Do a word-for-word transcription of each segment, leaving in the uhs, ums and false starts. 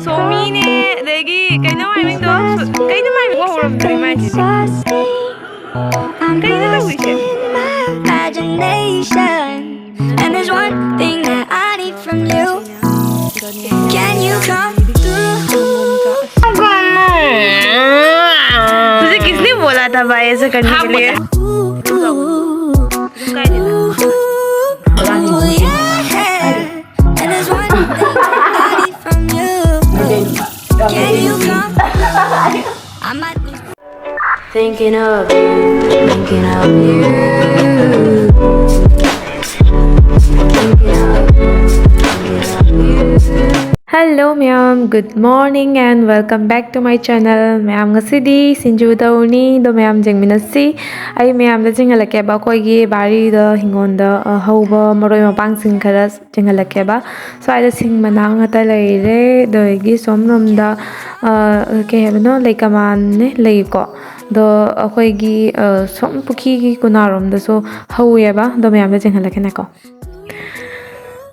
ꯁꯣꯃꯤꯅꯦ, ꯑꯗꯒꯤ ꯀꯩꯅꯣ ꯃꯥꯏ ꯃꯤꯡꯗꯣ? ꯀꯩꯅꯣ ꯃꯥꯏ ꯃꯤꯡ ꯀꯧꯔꯝꯗ꯭ꯔꯦ ꯃꯥꯏꯁꯤꯗꯤ꯫ ꯀꯩꯅꯣ ꯇꯧꯔꯤꯁꯦ? Imagination. And there's one thing that I need from you. Can you come through? तुझे किसने बोला था भाई ऐसे करने के लिए? Ooh, ooh, ooh, yeah. And there's one thing I need from you. Can you come? I might need Thinking of you, thinking of you. Thinking of you, thinking of you. Hello ꯃꯌꯥꯝ, good morning and welcome back to my channel. ꯃꯌꯥꯝ, ꯉꯁꯤꯗꯤ ꯁꯤꯡꯖꯨ ꯇꯧꯅꯤ, ꯑꯗꯣ ꯃꯌꯥꯝ ꯌꯦꯡꯃꯤꯟꯅꯁꯤ꯫ ꯑꯩ ꯃꯌꯥꯝꯗ ꯆꯤꯡꯍꯜꯂꯛꯀꯦꯕ, ꯑꯩꯈꯣꯏꯒꯤ ꯕꯥꯔꯤꯗ ꯍꯤꯡꯒꯣꯜꯗ, ꯑ, ꯍꯧꯕ ꯃꯔꯣꯏ ꯃꯄꯥꯡꯁꯤꯡ ꯈꯔ ꯆꯤꯡꯍꯜꯂꯛꯀꯦꯕ꯫ ꯁ꯭ꯋꯥꯏꯗ ꯁꯤꯡ ꯃꯅꯥ ꯉꯥꯛꯇ ꯂꯩꯔꯦ, ꯑꯗꯒꯤ ꯁꯣꯝꯔꯣꯝꯗ, ꯑ, ꯀꯩ ꯍꯥꯏꯕꯅꯣ, ꯂꯩꯀꯃꯥꯟꯅꯦ ꯂꯩꯀꯣ꯫ ꯑꯗꯣ ꯑꯩꯈꯣꯏꯒꯤ, ꯑ, ꯁꯣꯝ ꯄꯨꯈ꯭ꯔꯤꯒꯤ ꯀꯣꯅꯥꯔꯣꯝꯗꯁꯨ ꯍꯧꯋꯦꯕ꯫ ꯑꯗꯣ ꯃꯌꯥꯝꯗ ꯆꯤꯡꯍꯜꯂꯛꯀꯦꯅꯦꯀꯣ꯫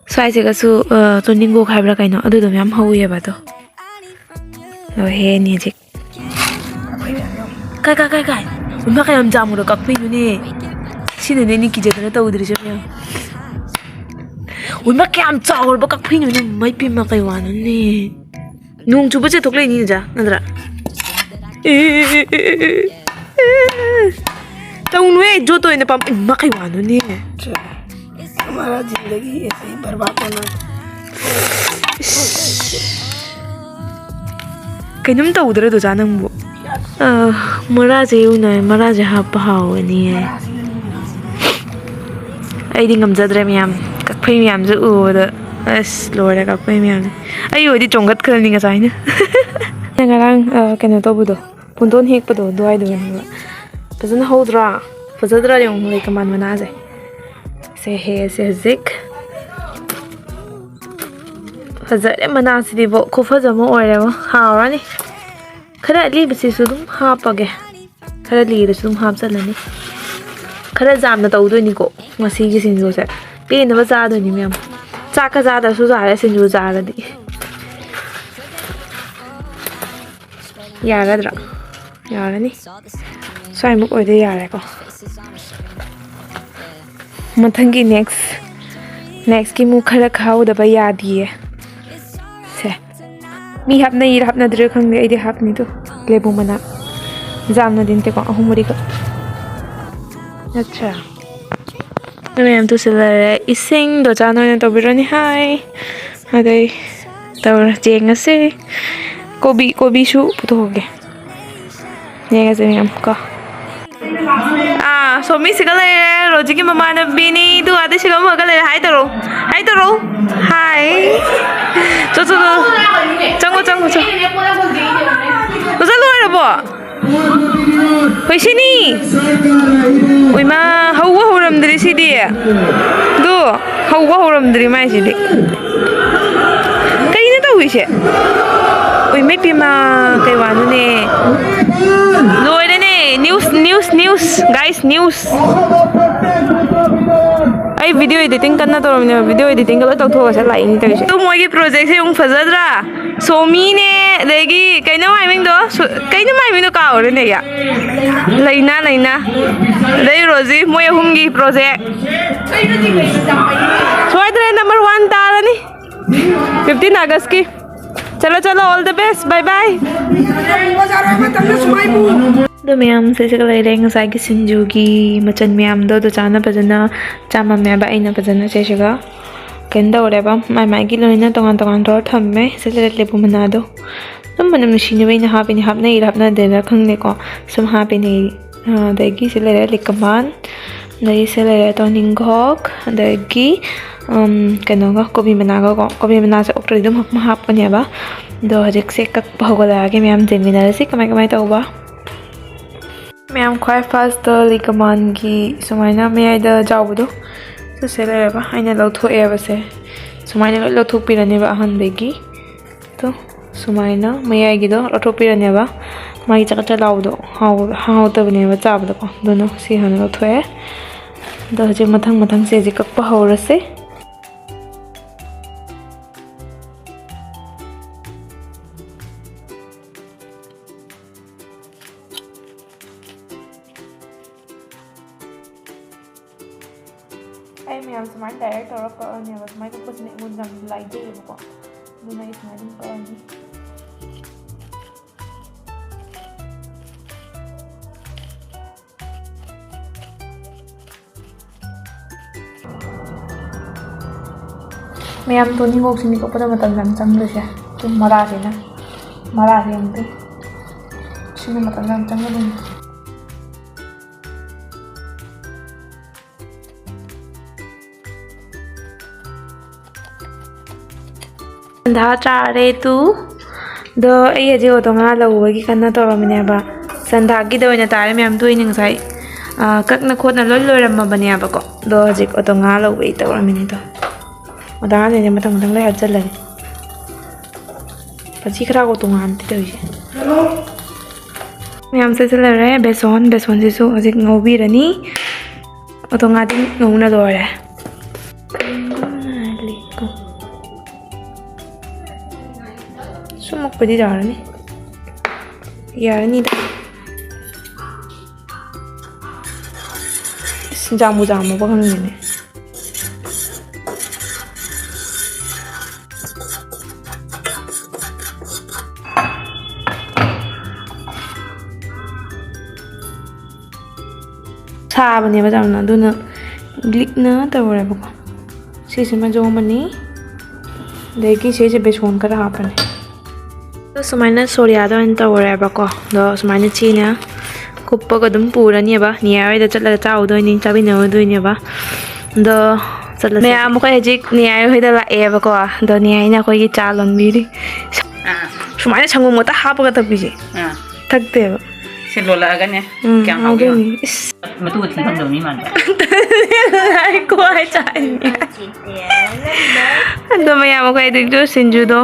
ꯁ꯭ꯋꯥꯏꯁꯤꯒꯁꯨ, ꯑ, ꯇꯣꯅꯤꯡꯈꯣꯛ ꯍꯥꯏꯕ꯭ꯔꯥ ꯀꯩꯅꯣ, ꯑꯗꯨꯗꯣ ꯃꯌꯥꯝ ꯍꯧꯋꯦꯕ꯫ ꯑꯗꯣ, ꯑꯗꯣ ꯍꯦꯛꯑꯅꯤ ꯍꯧꯖꯤꯛ꯫ ꯀꯥꯏ, ꯀꯥꯏ, ꯀꯥꯏ, ꯀꯥꯏ? ꯏꯃꯥ, ꯀꯌꯥꯝ ꯆꯥꯎꯅ ꯀꯛꯄꯩꯅꯣꯅꯦ? ꯁꯤꯅꯅꯦ ꯑꯩꯅ ꯀꯤꯖꯗꯅ ꯇꯧꯗ꯭ꯔꯤꯁꯦ ꯃꯌꯥꯝ꯫ ꯏꯃꯥ, ꯀꯌꯥꯝ ꯆꯥꯎꯔꯕ ꯀꯛꯐꯩꯅꯣꯅꯦ? ꯃꯩ ꯄꯤꯃ, ꯀꯩ ꯋꯥꯅꯣꯅꯦ? ꯅꯣꯡ ꯆꯨꯕꯁꯦ ꯊꯣꯛꯂꯛꯏꯅꯤ ꯏꯟꯖꯥ, ꯅꯠꯇ꯭ꯔꯥ? ꯇꯧꯅꯨꯍꯦ, ꯖꯣꯠꯇꯣ ꯑꯣꯏꯅ ꯄꯥꯝ-, ꯏꯃꯥ, ꯀꯩ ꯋꯥꯅꯣꯅꯦ? हमारा जिंदगी ऐसे ही बर्बाद होना। ꯀꯩꯅꯣꯝ ꯇꯧꯗ꯭ꯔꯥ ꯗꯣꯖꯥ ꯅꯪꯕꯨ? ꯑ, ꯃꯔꯥꯁꯦ ꯎꯅ, ꯃꯔꯥꯁꯦ ꯍꯥꯞꯄ ꯍꯥꯎꯒꯅꯤꯌꯦ꯫ ꯑꯩꯗꯤ ꯉꯝꯖꯗ꯭ꯔꯦ ꯃꯌꯥꯝ, ꯀꯛꯐꯩ ꯃꯌꯥꯝꯁꯦ ꯎꯕꯗ꯫ ꯑꯁ, ꯂꯣꯏꯔꯦ ꯀꯛꯐꯩ ꯃꯌꯥꯝꯁꯦ꯫ ꯑꯩ ꯑꯣꯏꯗꯤ ꯆꯣꯡꯈꯠꯈ꯭ꯔꯅꯤ ꯉꯁꯥꯏꯅ꯫ ꯉꯔꯥꯡ, ꯑ, ꯀꯩꯅꯣ ꯇꯧꯕꯗꯣ, ꯄꯨꯡꯗꯣꯟ ꯍꯦꯛꯄꯗꯣ ꯑꯗꯨꯋꯥꯏꯗꯨꯅꯦꯕ꯫ ꯐꯖꯅ ꯍꯧꯗ꯭ꯔꯥ? ꯐꯖꯗ꯭ꯔꯥ ꯌꯦꯡꯉꯨ, ꯂꯩꯀꯃꯥꯟ ꯃꯅꯥꯁꯦ꯫ ꯁꯦ ꯍꯦꯛꯑꯁꯦ ꯍꯧꯖꯤꯛ꯫ ꯐꯖꯔꯦ ꯃꯅꯥꯁꯤꯗꯤꯕꯣ, ꯈꯨꯐꯖ ꯑꯃ ꯑꯣꯏꯔꯦꯕꯣ꯫ ꯍꯥꯎꯔꯅꯤ꯫ ꯈꯔ ꯑꯂꯤꯕꯁꯤꯁꯨ ꯑꯗꯨꯝ ꯍꯥꯞꯄꯒꯦ꯫ ꯈꯔ ꯂꯤꯔꯁꯨ ꯑꯗꯨꯝ ꯍꯥꯞꯆꯜꯂꯅꯤ꯫ ꯈꯔ ꯌꯥꯝꯅ ꯇꯧꯗꯣꯏꯅꯤꯀꯣ ꯉꯁꯤꯒꯤ ꯁꯤꯡꯖꯨꯁꯦ꯫ ꯄꯦꯟꯅꯕ ꯆꯥꯗꯣꯏꯅꯤ ꯃꯌꯥꯝ꯫ ꯆꯥꯛꯀ ꯆꯥꯗ꯭ꯔꯁꯨ ꯌꯥꯔꯦ, ꯁꯤꯡꯖꯨ ꯆꯥꯔꯗꯤ꯫ ꯌꯥꯒꯗ꯭ꯔꯥ? ꯌꯥꯔꯅꯤ꯫ ꯁ꯭ꯋꯥꯏꯃꯨꯛ ꯑꯣꯏꯗꯤ ꯌꯥꯔꯦꯀꯣ꯫ ꯃꯊꯪꯒꯤ next, next ꯀꯤ ꯃꯨꯛ ꯈꯔ ꯈꯥꯎꯗꯕ ꯌꯥꯗꯤꯌꯦ꯫ ꯁꯦ꯫ ꯃꯤ ꯍꯥꯞꯅꯩꯔ ꯍꯥꯞꯅꯗ꯭ꯔꯤꯔ ꯈꯪꯗꯦ, ꯑꯩꯗꯤ ꯍꯥꯞꯅꯤꯗꯣ꯫ ꯂꯦꯕꯨ ꯃꯅꯥ꯫ ꯌꯥꯝꯅꯗꯤ ꯅꯠꯇꯦꯀꯣ, ꯑꯍꯨꯝ ꯃꯔꯤꯈꯛ꯫ ꯑꯠꯆꯥ꯫ ꯃꯌꯥꯝ ꯇꯨꯁꯤꯜꯂꯔꯦ꯫ ꯏꯁꯤꯡꯗꯣ ꯆꯥꯅ ꯑꯣꯏꯅ ꯇꯧꯕꯤꯔꯣꯅꯤ꯫ ꯍꯥꯏ꯫ ꯑꯗꯩ ꯇꯧꯔ ꯌꯦꯡꯉꯁꯦ꯫ ꯀꯣꯕꯤ, ꯀꯣꯕꯤꯁꯨ ꯄꯨꯊꯣꯛꯑꯒꯦ꯫ ꯌꯦꯡꯉꯁꯦ ꯃꯌꯥꯝ ꯀꯣ꯫ ꯑꯥ, ꯁꯣꯃꯤꯁꯤꯒ ꯂꯩꯔꯦ, ꯔꯣꯖꯤꯒꯤ ꯃꯃꯥꯟꯅꯕꯤꯅꯤ꯫ ꯑꯗꯨ ꯑꯥꯗꯩ ꯁꯤꯒ ꯑꯃꯒ ꯂꯩꯔꯦ꯫ ꯍꯥꯏ ꯇꯧꯔꯣ꯫ ꯍꯥꯏ ꯇꯧꯔꯣ꯫ ꯍꯥꯏ꯫ ꯆꯣ, ꯆꯣ, ꯆꯣ꯫ ꯆꯪꯉꯣ, ꯆꯪꯉꯣ, ꯆꯣ꯫ ꯂꯣꯏꯁꯜ ꯂꯣꯏꯔꯕꯣ? ꯍꯣꯏ, ꯁꯤꯅꯤ꯫ ꯎꯏꯃꯥ, ꯍꯧꯕ ꯍꯧꯔꯝꯗ꯭ꯔꯤ ꯁꯤꯗꯤ꯫ ꯑꯗꯨ ꯍꯧꯕ ꯍꯧꯔꯝꯗ꯭ꯔꯤ ꯃꯥꯏꯁꯤꯗꯤ꯫ ꯀꯩꯅꯣ ꯇꯧꯔꯤꯁꯦ? ꯎꯏꯃꯩ ꯄꯦꯝꯃ, ꯀꯩ ꯋꯥꯅꯣꯅꯦ? ꯂꯣꯏꯔꯦꯅꯦ꯫ News, news, news, guys, news꯫ ꯑꯩ video editing ꯀꯟꯅ ꯇꯧꯔꯝꯅꯦꯕ꯫ Video editing ꯒ ꯂꯣꯏ ꯇꯧꯊꯣꯛꯑꯁꯦ ꯂꯥꯛꯏꯅꯤ ꯇꯧꯔꯤꯁꯦ꯫ ꯑꯗꯨ ꯃꯣꯏꯒꯤ project ꯁꯦ ꯑꯃꯨꯛ ꯐꯖꯗ꯭ꯔꯥ? ꯁꯣꯃꯤꯅꯦ, ꯑꯗꯒꯤ ꯀꯩꯅꯣ ꯃꯥꯏ ꯃꯤꯡꯗꯣ? ꯁꯨ-, ꯀꯩꯅꯣ ꯃꯥꯏ ꯃꯤꯡꯗꯣ ꯀꯥꯎꯔꯦꯅꯦ ꯑꯩ꯫ ꯂꯩꯅꯥ, ꯂꯩꯅꯥ꯫ ꯑꯗꯩ ꯔꯣꯖꯤ, ꯃꯣꯏ ꯑꯍꯨꯝꯒꯤ project꯫ ꯁꯣꯏꯗ꯭ꯔꯦ, number one ꯇꯥꯔꯅꯤ꯫ Fifteen August ꯀꯤ꯫ ꯆꯠꯂꯣ, ꯆꯠꯂꯣ, all the best, bye bye꯫ ꯑꯗꯣ ꯃꯌꯥꯝ ꯁꯤꯁꯤꯒ ꯂꯩꯔꯦ ꯉꯁꯥꯏꯒꯤ ꯁꯤꯡꯖꯨꯒꯤ ꯃꯆꯜ ꯃꯌꯥꯝꯗꯣ꯫ ꯑꯗꯨ ꯆꯥꯅ ꯐꯖꯅ ꯆꯥꯃꯝꯃꯦꯕ ꯑꯩꯅ ꯐꯖꯅ ꯁꯤꯁꯤꯒ꯫ ꯀꯩꯅꯣ ꯇꯧꯔꯦꯕ, ꯃꯥꯏ ꯃꯥꯏꯒꯤ ꯂꯣꯏꯅ ꯇꯣꯉꯥꯟ ꯇꯣꯉꯥꯟ ꯇꯧꯔ ꯊꯝꯃꯦ꯫ ꯁꯤ ꯂꯩꯔꯦ ꯂꯦꯕꯨ ꯃꯅꯥꯗꯣ꯫ ꯑꯗꯨꯝ ꯃꯅꯝ ꯅꯨꯡꯁꯤꯅꯕ ꯑꯩꯅ ꯍꯥꯞꯄꯤꯅꯦ, ꯍꯥꯞꯅꯩꯔꯥ ꯍꯥꯞꯅꯗꯦꯔꯥ ꯈꯪꯗꯦꯀꯣ, ꯁꯨꯝ ꯍꯥꯞꯄꯤꯅꯦ꯫ ꯑꯗꯒꯤ ꯁꯤ ꯂꯩꯔꯦ ꯂꯤꯛꯀꯃꯥꯟ, ꯑꯗꯒꯤ ꯁꯤ ꯂꯩꯔꯦ ꯇꯣꯅꯤꯡꯈꯣꯛ, ꯑꯗꯒꯤ, ꯎꯝ, ꯀꯩꯅꯣꯒ, ꯀꯣꯕꯤ ꯃꯅꯥꯒꯀꯣ꯫ ꯀꯣꯕꯤ ꯃꯅꯥꯁꯦ ꯑꯣꯛꯇ꯭ꯔꯗꯤ ꯑꯗꯨꯝ ꯍꯥꯞꯄꯅꯦꯕ꯫ ꯑꯗꯣ ꯍꯧꯖꯤꯛꯁꯦ ꯀꯛꯄ ꯍꯧꯒꯠꯂꯛꯑꯒꯦ, ꯃꯌꯥꯝ ꯌꯦꯡꯃꯤꯟꯅꯔꯁꯤ ꯀꯃꯥꯏ ꯀꯃꯥꯏ ꯇꯧꯕ꯫ ꯃꯌꯥꯝ, ꯈ꯭ꯋꯥꯏ first ꯇ ꯂꯤꯛꯀꯃꯥꯟꯒꯤ ꯁꯨꯃꯥꯏꯅ ꯃꯌꯥꯏꯗ ꯆꯥꯎꯕꯗꯣ, ꯁꯤꯁꯦ ꯂꯩꯔꯕ, ꯑꯩꯅ ꯂꯧꯊꯣꯛꯑꯦꯕꯁꯦ꯫ ꯁꯨꯃꯥꯏꯅ ꯂꯣꯏ ꯂꯧꯊꯣꯛꯄꯤꯔꯅꯦꯕ ꯑꯍꯥꯟꯕꯒꯤ꯫ ꯇꯣ, ꯁꯨꯃꯥꯏꯅ ꯃꯌꯥꯏꯒꯤꯗꯣ ꯂꯧꯊꯣꯛꯄꯤꯔꯅꯦꯕ꯫ ꯃꯥꯒꯤ ꯆꯀꯠ ꯆꯀꯠ ꯂꯥꯎꯕꯗꯣ ꯍꯥꯎ-, ꯍꯥꯎꯇꯕꯅꯦꯕ ꯆꯥꯕꯗꯀꯣ꯫ ꯑꯗꯨꯅ ꯁꯤ ꯍꯥꯟꯅ ꯂꯧꯊꯣꯛꯑꯦ꯫ ꯑꯗꯣ ꯍꯧꯖꯤꯛ ꯃꯊꯪ ꯃꯊꯪꯁꯦ ꯍꯧꯖꯤꯛ ꯀꯛꯄ ꯍꯧꯔꯁꯦ꯫ ꯑꯩ ꯃꯌꯥꯝ ꯁꯨꯃꯥꯏꯅ ꯗꯥꯏꯔꯦꯛ ꯇꯧꯔꯒ ꯀꯛꯑꯅꯦꯕ꯫ ꯁꯨꯃꯥꯏꯅ ꯀꯛꯄꯁꯤꯅ ꯑꯩꯉꯣꯟꯗ ꯌꯥꯝ ꯂꯥꯏꯖꯩꯌꯦꯕꯀꯣ꯫ ꯑꯗꯨꯅ ꯑꯩ ꯁꯨꯃꯥꯏꯅ ꯑꯗꯨꯝ ꯀꯛꯑꯅꯤ꯫ ꯃꯌꯥꯝ ꯇꯣꯅꯤꯡꯈꯣꯛꯁꯤꯅꯤ ꯀꯛꯄꯗ ꯃꯇꯝ ꯌꯥꯝ ꯆꯪꯗꯣꯏꯁꯦ꯫ ꯑꯗꯨꯝ ꯃꯔꯥꯁꯤꯅ, ꯃꯔꯥꯁꯦ ꯑꯃꯨꯛꯇ ꯁꯤꯅ ꯃꯇꯝ ꯌꯥꯝ ꯆꯪꯒꯗꯣꯏꯅꯤ꯫ ꯁꯟꯗꯥ ꯆꯥꯔꯦ ꯇꯨ꯫ ꯑꯗꯣ ꯑꯩ ꯍꯧꯖꯤꯛ ꯑꯣꯇꯣꯉꯥ ꯂꯧꯕꯒꯤ ꯀꯟꯅ ꯇꯧꯔꯝꯃꯤꯅꯦꯕ꯫ ꯁꯟꯗꯥꯒꯤꯗ ꯑꯣꯏꯅ ꯇꯥꯔꯦ ꯃꯌꯥꯝ꯫ ꯇꯣꯏꯅ ꯉꯁꯥꯏ, ꯑ, ꯀꯛꯅ ꯈꯣꯠꯅ ꯂꯣꯏ ꯂꯣꯏꯔꯝꯃꯕꯅꯦꯕꯀꯣ꯫ ꯑꯗꯣ ꯍꯧꯖꯤꯛ ꯑꯣꯇꯣꯉꯥ ꯂꯧꯕꯒꯤ ꯇꯧꯔꯝꯃꯤꯅꯦ ꯑꯗꯣ꯫ ꯑꯣꯇꯣꯉꯥꯁꯤꯡꯁꯦ ꯃꯊꯪ ꯃꯊꯪ ꯂꯣꯏ ꯍꯥꯞꯆꯜꯂꯒꯦ꯫ ꯃꯆꯤ ꯈꯔ ꯑꯣꯇꯣꯉꯥ ꯑꯝꯇ ꯇꯧꯔꯤꯁꯦ꯫ ꯃꯌꯥꯝ ꯆꯥꯁꯤꯜꯂꯔꯦ꯫ ꯕꯦꯁꯣꯟ, ꯕꯦꯁꯣꯟꯁꯤꯁꯨ ꯍꯧꯖꯤꯛ ꯉꯧꯕꯤꯔꯅꯤ꯫ ꯑꯣꯇꯣꯉꯥꯗꯤ ꯉꯧꯅ ꯂꯣꯏꯔꯦ꯫ ꯁꯨꯝꯃꯛꯄꯗꯤ ꯌꯥꯔꯅꯤ꯫ ꯌꯥꯔꯅꯤꯗ꯫ ꯏꯁ, ꯖꯥꯝꯕꯨ ꯖꯥꯝꯃꯕ ꯈꯪꯗꯦꯅꯦ꯫ ꯁꯥꯕꯅꯦꯕ ꯌꯥꯝꯅ, ꯑꯗꯨꯅ ꯂꯤꯛꯅ ꯇꯧꯔꯦꯕꯀꯣ꯫ ꯁꯤꯁꯤꯃ ꯌꯣꯝꯃꯅꯤ꯫ ꯑꯗꯒꯤ ꯁꯤꯁꯦ ꯕꯦꯁꯣꯟ ꯈꯔ ꯍꯥꯞꯄꯅꯤ꯫ ꯑꯗꯣ ꯁꯨꯃꯥꯏꯅ ꯁꯣꯔꯤꯌꯥꯗ ꯑꯣꯏꯅ ꯇꯧꯔꯦꯕꯀꯣ꯫ ꯑꯗꯣ ꯁꯨꯃꯥꯏꯅ ꯆꯦꯅ ꯀꯨꯞꯄꯒ ꯑꯗꯨꯝ ꯄꯨꯔꯅꯦꯕ꯫ ꯅꯤꯌꯥꯏ ꯍꯣꯏꯗ ꯆꯠꯂꯒ ꯆꯥꯔꯨꯗꯣꯏꯅꯤ, ꯆꯥꯃꯤꯟꯅꯔꯨꯗꯣꯏꯅꯦꯕ꯫ ꯑꯗꯣ ꯆꯠꯂꯁꯦ꯫ ꯃꯌꯥꯝ ꯑꯩꯈꯣꯏ ꯍꯧꯖꯤꯛ ꯅꯤꯌꯥꯏ ꯍꯣꯏꯗ ꯂꯥꯛꯑꯦꯕꯀꯣ꯫ ꯑꯗꯣ ꯅꯤꯌꯥꯏꯅ ꯑꯩꯈꯣꯏꯒꯤ ꯆꯥ ꯂꯣꯟꯕꯤꯔꯤ꯫ ꯑꯥ꯫ ꯁꯨꯃꯥꯏꯅ ꯁꯪꯒꯣꯝ ꯈꯛꯇ ꯍꯥꯞꯄꯒ ꯊꯛꯄꯤꯁꯦ꯫ ꯑꯥ꯫ ꯊꯛꯇꯦꯕ꯫ ꯁꯤ ꯂꯣꯜꯂꯛꯑꯒꯅꯦ꯫ ꯎꯝ, ꯀꯌꯥꯝ ꯍꯥꯎꯒꯦ ꯌꯦꯡꯉꯨ꯫ ꯍꯥꯎꯗꯣꯏꯅꯤ꯫ ꯏꯁ꯫ ꯃꯇꯨꯒ ꯊꯤ ꯐꯪꯗꯕ ꯃꯤ ꯃꯥꯟꯕ꯫ ꯂꯥꯏ ꯀ꯭ꯋꯥꯏ ꯆꯥꯏꯅꯤ꯫ ꯑꯗꯣ ꯃꯌꯥꯝ ꯑꯩꯈꯣꯏ ꯑꯗꯨꯏꯗꯣ ꯁꯤꯡꯖꯨꯗꯣ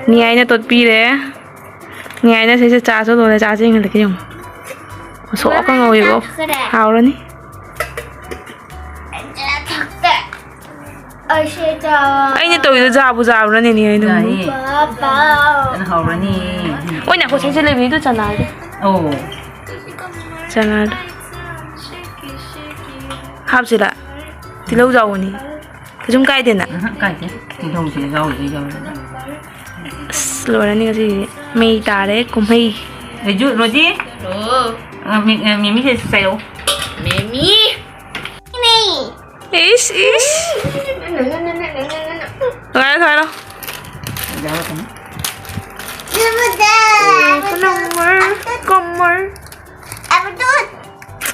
ꯅꯤꯌꯥꯏꯅ ꯇꯣꯠꯄꯤꯔꯦ꯫ ꯅꯤꯌꯥꯏꯅ ꯁꯤꯁꯦ ꯆꯥꯁꯨ ꯂꯣꯜꯂꯦ꯫ ꯆꯥꯁꯦ ꯌꯦꯡꯍꯜꯂꯛꯀꯦ ꯌꯦꯡꯉꯨ꯫ ꯉꯧꯁꯣꯛꯀ ꯉꯧꯋꯤꯀꯣ꯫ ꯍꯥꯎꯔꯅꯤ꯫ ꯑꯩꯁꯦ ꯆꯥ-, ꯑꯩꯅ ꯇꯧꯔꯤꯗꯣ ꯖꯥꯕꯨ ꯖꯥꯕ꯭ꯔꯅꯦ, ꯅꯤꯌꯥꯏ ꯅꯪꯕꯨ? ꯌꯥꯏꯌꯦ꯫ ꯄꯥ, ꯄꯥ꯫ ꯐꯖꯅ ꯍꯧꯔꯅꯤ꯫ ꯑꯣꯏ, ꯉꯥꯏꯈꯣ, ꯁꯤꯁꯦ ꯂꯩꯕꯤꯗꯣ ꯆꯅꯥꯗꯣ꯫ ꯑꯧ꯫ ꯆꯅꯥꯗꯣ꯫ ꯍꯥꯞꯁꯤꯔꯥ? ꯇꯤꯜꯍꯧ ꯌꯥꯎꯕꯅꯤ꯫ ꯀꯩꯁꯨꯝ ꯀꯥꯏꯗꯦꯅ꯫ ꯎꯝ, ꯀꯥꯏꯗꯦ꯫ ꯇꯤꯜꯍꯧꯁꯦ ꯌꯥꯎꯔꯤꯁꯦ ꯌꯥꯎꯔꯤꯁꯦ꯫ ꯑꯁ, ꯂꯣꯏꯔꯅꯤ ꯉꯁꯤꯒꯤꯗꯤ꯫ ꯃꯩ ꯇꯥꯔꯦ ꯀꯨꯝꯍꯩ꯫ Rosie, Rosie? ꯑꯣ꯫ ꯑ, ꯃꯤ-, ꯑ, ꯃꯤꯃꯤꯁꯦ ꯆꯥꯏꯔꯛꯎ꯫ ꯃꯤꯃꯤ꯫ ꯏꯁ, ꯏꯁ꯫ ꯊꯣꯏꯔꯣ, ꯊꯣꯏꯔꯣ꯫ ꯀꯃꯔ, ꯀꯃꯔ꯫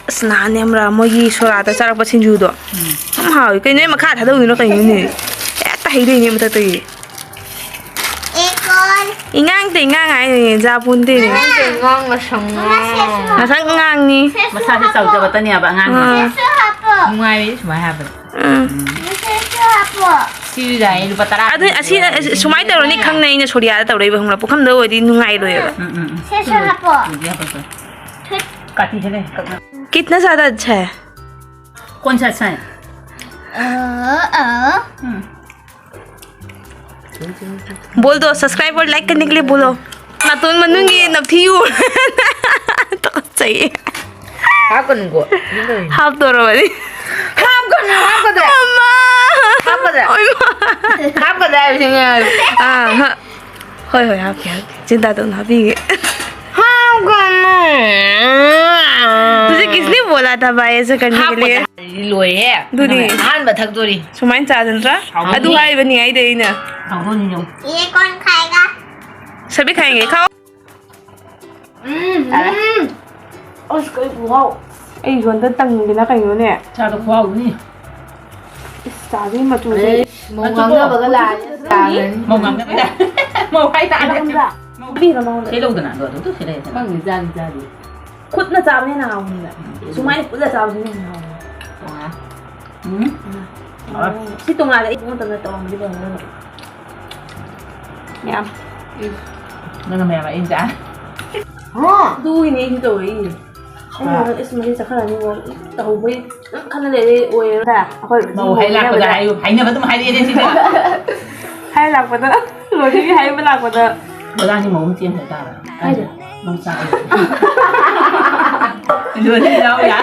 ꯑꯁ, ꯅꯍꯥꯟꯅꯦ ꯈꯪꯕ꯭ꯔꯥ, ꯃꯣꯏꯒꯤ ꯁꯣꯔꯥꯗ ꯆꯥꯔꯛꯄ ꯁꯤꯡꯖꯨꯗꯣ꯫ ꯎꯝ꯫ ꯌꯥꯝ ꯍꯥꯎꯋꯤ꯫ ꯀꯩꯅꯣ, ꯅꯣꯏ ꯃꯈꯥ ꯊꯥꯗꯧꯗꯣꯏꯅꯣ ꯀꯩꯅꯣꯅꯦ? ꯍꯦꯛꯇ ꯍꯩꯗꯣꯏꯅꯦ ꯃꯊꯛꯇꯒꯤ꯫ ꯏꯉꯥꯡꯇ ꯏꯉꯥꯡ ꯍꯥꯏꯅꯦ, ꯖꯥꯄꯣꯟꯇꯦꯅꯦ꯫ ꯉꯥꯡ ꯉꯁꯪ ꯉꯥꯡ꯫ ꯉꯁꯪ ꯉꯥꯡꯅꯤ꯫ ꯃꯁꯥꯁꯦ ꯆꯥꯎꯖꯕꯇꯅꯦꯕ ꯑꯉꯥꯡꯁꯦ꯫ ꯑꯥ꯫ ꯅꯨꯡꯉꯥꯏꯔꯤ ꯁꯨꯃꯥꯏꯅ ꯍꯥꯏꯕꯗ꯫ ꯎꯝ꯫ ꯁꯤꯁꯨ ꯌꯥꯏꯌꯦ, ꯂꯨꯄꯥ ꯇꯔꯥ꯫ ꯑꯗꯨ ꯑꯁꯤ, ꯑꯁꯤ ꯁꯨꯃꯥꯏꯅ ꯇꯧꯔꯅꯤ ꯈꯪꯅ ꯑꯩꯅ ꯁꯣꯔꯤꯌꯥꯗ ꯇꯧꯔꯛꯏꯕ, ꯈꯪꯕ꯭ꯔꯥ? ꯄꯨꯈꯝꯗ ꯑꯣꯏꯗꯤ ꯅꯨꯡꯉꯥꯏꯔꯣꯏꯕ꯫ ꯎꯝ, ꯎꯝ, ꯎꯝ꯫ ꯁꯤꯁꯨ ꯍꯥꯞꯄꯣ꯫ ꯀꯥꯇꯤ ꯁꯦ ꯂꯩ, ꯀꯛꯅ꯫ कितना ज़्यादा अच्छा है? कौन सा अच्छा है? ꯎꯝ꯫ बोल दो, सब्सक्राइब और लाइक करने के लिए बोलो। ꯅꯥꯇꯣꯟ ꯃꯅꯨꯡꯒꯤ ꯅꯞꯊꯤ ꯎ-, ꯇꯨꯀꯠꯆꯩꯌꯦ꯫ ꯍꯥꯞꯀꯅꯨꯀꯣ꯫ ꯍꯥꯞꯇꯣꯔꯕꯅꯤ꯫ ꯍꯥꯞꯀꯅꯨ, ꯍꯥꯞꯀꯗ꯭ꯔꯥ? ꯑꯃ꯫ ꯍꯥꯞꯀꯗ꯭ꯔꯥ? ꯑꯣꯏꯃꯥ꯫ ꯍꯥꯞꯀꯗ꯭ꯔꯥ ꯍꯥꯏꯕꯁꯤꯅꯦ꯫ ꯑꯥ, ꯍ-, ꯍꯣꯏ, ꯍꯣꯏ, ꯍꯥꯞꯀꯦ, ꯍꯥꯞꯀꯦ꯫ ꯆꯤꯟꯇꯥ ꯇꯧꯅ ꯍꯥꯞꯄꯤꯒꯦ꯫ ꯍꯥꯞꯀꯅꯨ꯫ तुझे किसने बोला था भाई ऐसे करने के लिए? ꯍꯥꯞꯀꯗ꯭ꯔꯥ? ꯂꯣꯏꯔꯦ꯫ ꯑꯗꯨꯅꯤ꯫ ꯑꯍꯥꯟꯕ ꯊꯛꯇꯣꯔꯤ꯫ ꯁꯨꯃꯥꯏꯅ ꯆꯥꯗꯅ ꯅꯠꯇ꯭ꯔꯥ? ꯍꯥꯎꯅꯤ꯫ ꯑꯗꯨ ꯍꯥꯏꯕꯅꯤ ꯑꯩꯗ ꯑꯩꯅ꯫ ꯍꯥꯎꯗꯣꯏꯅꯤ ꯌꯦꯡꯉꯨ꯫ ये कौन खाएगा? सभी खाएंगे, खाओ। ꯎꯝ, ꯇꯥꯔꯦ꯫ ꯎꯝ꯫ ꯑꯁ, ꯀꯩ ꯈꯨꯍꯥꯎ꯫ ꯑꯩꯁꯨ ꯍꯟꯗꯛ ꯇꯪꯗꯅ ꯀꯩꯅꯣꯅꯦ꯫ ꯆꯥꯗꯣ ꯈꯨꯍꯥꯎꯗꯨꯅꯤ꯫ ꯏꯁ, ꯆꯥꯗꯨꯒꯤ ꯃꯆꯨꯁꯦ꯫ ꯑꯩꯁ, ꯃꯧ ꯉꯥꯡꯅꯕꯒ ꯂꯥꯛꯑꯦ꯫ ꯆꯥꯗꯅꯤ꯫ ꯃꯧ ꯉꯥꯡꯅꯕꯒ꯫ ꯃꯧ ꯍꯥꯏ ꯇꯥꯔꯦ꯫ ꯈꯪꯕ꯭ꯔꯥ? ꯃꯧ꯫ ꯄꯤꯔꯣ ꯃꯉꯣꯟꯗ꯫ ꯁꯤ ꯂꯧꯗꯅ ꯑꯗꯣ ꯑꯗꯨꯝ ꯁꯤ ꯂꯩꯔꯦꯗꯅ꯫ ꯈꯪꯗꯦ, ꯆꯥꯗꯤ ꯆꯥꯗꯦ꯫ ꯈꯨꯠꯅ ꯆꯥꯕꯅ ꯍꯦꯟꯅ ꯍꯥꯎꯕꯅꯦꯕ꯫ ꯎꯝ꯫ ꯁꯨꯃꯥꯏꯅ ꯄꯨꯜꯂ ꯆꯥꯕꯁꯤꯅ ꯍꯦꯟꯅ ꯍꯥꯎꯕꯅꯦ꯫ ꯇꯣꯉꯥꯟ꯫ ꯎꯝ꯫ ꯎꯝ꯫ ꯍꯥꯎꯔꯦ꯫ ꯁꯤ ꯇꯣꯉꯥꯟꯅ ꯑꯩ ꯄꯨꯡ ꯃꯇꯝꯗ ꯇꯧꯔꯝꯃꯗꯤ ꯐꯒꯗꯕ꯫ ꯃꯌꯥꯝ꯫ ꯅꯪꯅ ꯃꯌꯥꯝ ꯑꯩꯅ ꯆꯥ꯫ ꯍꯣ꯫ ꯑꯗꯨꯒꯤꯅꯦ ꯑꯩꯁꯨ ꯇꯧꯔꯛꯏꯁꯦ꯫ ꯑꯩꯅ ꯍꯣꯏ꯫ ꯅꯪ ꯏꯁ ꯃꯍꯤ ꯆꯠꯈ꯭ꯔꯅꯤꯀꯣ ꯇꯧꯍꯧꯕꯩ ꯑꯗꯨꯝ ꯈꯜꯂ ꯂꯩꯔꯦ ꯑꯣꯏꯔꯦ꯫ ꯑꯩꯈꯣꯏ ꯃꯧ ꯍꯥꯏ ꯂꯥꯛꯄꯗ ꯍꯥꯏꯌꯨ, ꯍꯥꯏꯅꯕ ꯑꯗꯨꯝ ꯍꯥꯏꯔꯛꯑꯦꯅꯦ ꯁꯤꯗ꯫ ꯍꯥꯏ ꯂꯥꯛꯄꯗ, ꯂꯣꯏꯅꯒꯤ ꯍꯥꯏꯕ ꯂꯥꯛꯄꯗ꯫ ꯕꯣꯔꯥꯁꯤ ꯃꯑꯣꯡ ꯆꯦꯟ ꯍꯥꯏꯇꯥꯔꯦ꯫ ꯀꯥꯏꯗ? ꯅꯪ ꯆꯥꯕ꯫ ꯂꯣꯏꯅ ꯌꯥꯎ ꯌꯥ꯫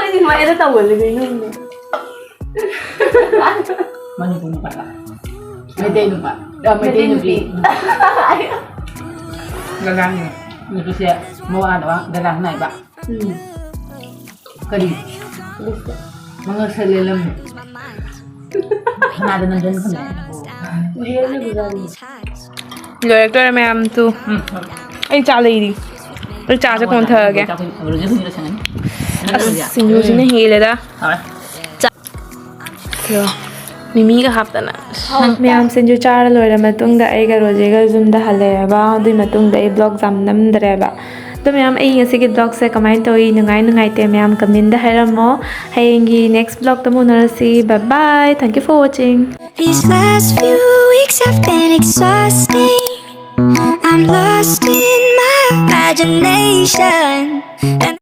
ꯑꯩꯗꯤ ꯁꯨꯃꯥꯏꯅ ꯇꯧꯒꯜꯂꯤ ꯀꯩꯅꯣꯅꯦ꯫ ꯃꯅꯤꯄꯨꯔ ꯅꯨꯄꯥ꯫ ꯃꯩꯇꯩ ꯅꯨꯄꯥ꯫ ꯑ, ꯃꯩꯇꯩ ꯅꯨꯄꯤ꯫ ꯒꯂꯥꯡꯅꯦ꯫ ꯅꯨꯄꯤꯁꯦ ꯃꯋꯥꯅ ꯒꯂꯥꯡ ꯅꯥꯏꯕ꯫ ꯎꯝ꯫ ꯀꯔꯤ? ꯃꯉꯛꯁ ꯂꯦꯜꯂꯝꯃꯤ꯫ ꯁꯅꯥꯗ ꯅꯝꯖꯟ ꯐꯝꯃꯦ꯫ ꯂꯣꯏꯔꯛꯇꯣꯔꯦ ꯃꯌꯥꯝ ꯇꯨ꯫ ꯎꯝ꯫ ꯑꯩ ꯆꯥ ꯂꯩꯔꯤ꯫ ꯑꯩ ꯆꯥꯁꯦ ꯀꯣꯟꯊꯔꯒꯦ꯫ ꯔꯣꯖꯤ ꯍꯨꯏ ꯂꯣꯏꯁꯟꯒꯅꯤ꯫ ꯑꯁ, ꯁꯤꯡꯖꯨꯁꯤꯅ ꯍꯦꯜꯂꯦꯗ꯫ ꯍꯥꯎꯔꯦ꯫ ꯆꯥ-, ꯃꯤꯃꯤꯒ ꯍꯥꯞꯇꯅ꯫ ꯃꯌꯥꯝ ꯁꯤꯡꯖꯨ ꯆꯥꯔ ꯂꯣꯏꯔ ꯃꯇꯨꯡꯗ ꯑꯩꯒ ꯔꯣꯖꯤꯒ ꯌꯨꯝꯗ ꯍꯜꯂꯛꯑꯦꯕ꯫ ꯑꯗꯨꯏ ꯃꯇꯨꯡꯗ ꯑꯩ vlog ꯌꯥꯝ ꯅꯝꯗ꯭ꯔꯦꯕ꯫ ꯑꯗꯣ ꯃꯌꯥꯝ, ꯑꯩ ꯉꯁꯤꯒꯤ vlogꯁꯦ ꯀꯃꯥꯏꯅ ꯇꯧꯏ, ꯅꯨꯡꯉꯥꯏ ꯅꯨꯡꯉꯥꯏꯇꯦ ꯃꯌꯥꯝ commentꯗ ꯍꯥꯏꯔꯝꯃꯣ꯫ ꯍꯌꯦꯡꯒꯤ next vlogꯇ ꯑꯃꯨꯛ ꯎꯅꯔꯁꯤ꯫ Bye bye, thank you for watching. These last few weeks have been exhausting. I'm lost in my imagination. And